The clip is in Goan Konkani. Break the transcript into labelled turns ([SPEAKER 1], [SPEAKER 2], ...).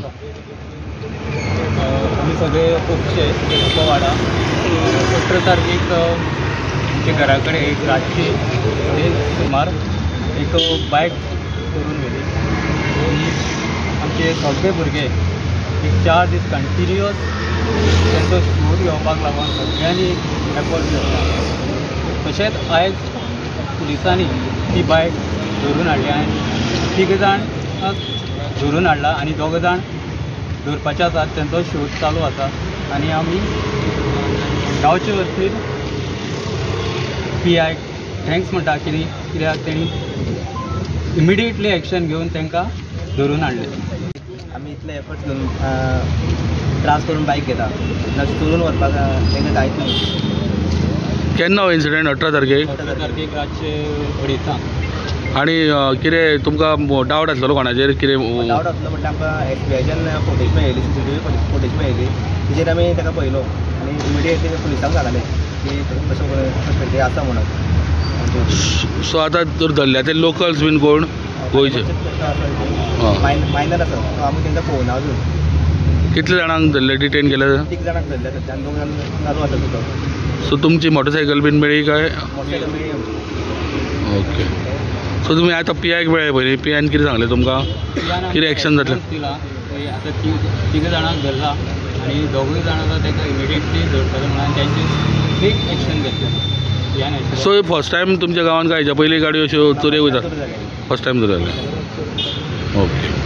[SPEAKER 1] आमी सगळे खुबशे वाडा 18 तारखेक आमच्या घरा कडेन एक रातची सुमार एक बायक चोरून व्हेली. आमचे सगळे भुरगे एक 4 दीस कंटिन्युअस तांचो शोध घेवपाक लागून सगळ्यांनी एफर्ट घेतला. तशेंच आयज पुलिसांनी ती बायक धरून हाडली आनी 3 जाण धरून हाडला आनी 2 जाण धरपाचे आसात. तांचो शोध चालू आसा आनी आमी गांवचे वतीन PI thanks म्हणटा कित्याक तेणी इमिडिएटली एक्शन घेवन तांकां धरून हाडले.
[SPEAKER 2] आमी इतले एफर्ट घेवन त्रास करून बायक घेता, चोरून व्हरपाक तांकां कांयच न्हू.
[SPEAKER 3] केन्ना हो इन्सिडंट? 18 तारखेक.
[SPEAKER 1] 18 तारखेक रातचे 2:30.
[SPEAKER 3] आनी कितें तुमकां डावट आसलेलो कोणाचेर? कितें
[SPEAKER 2] डावट आसलो म्हटल्यार आमकां SBIच्यान फुटेज मेळयली, CCTV footage मेळयली, तेजेर आमी ताका पळयलो आनी इमिडिएटली पुलिसांक सांगलें की कशें सस्पेक्टेड आसा म्हणून.
[SPEAKER 3] सो आतां जर धरल्या ते लोकल्स बीन कोण गोंयचे
[SPEAKER 2] मायनर आसा, सो आमी तांकां पळोवना अजून.
[SPEAKER 3] कितले जाणांक धरले, डिटेन केले?
[SPEAKER 2] 3 जाणांक धरले सद्या आनी 2 जाण चालू आसा सुद्दां.
[SPEAKER 3] सो तुमची मोटरसायकल बीन मेळ्ळी काय?
[SPEAKER 2] मोटरसायकल मेळ्ळी आमची.
[SPEAKER 3] ओके. सो तुमी आतां PIक मेळ्ळे पयलीं, PIन कितें सांगलें तुमकां? कितें एक्शन जातलें?
[SPEAKER 1] आतां 3 जाणांक धरला आनी 2 जाणां आतां तांकां इमिडिएटली धरतले म्हणून तांची क्वीक एक्शन घेतलें.
[SPEAKER 3] सो फर्स्ट टायम तुमच्या गांवांत काय हेच्या पयलीं गाडयो अश्यो चोरयेक वयता? फर्स्ट टायम चोरी जाल्या. ओके.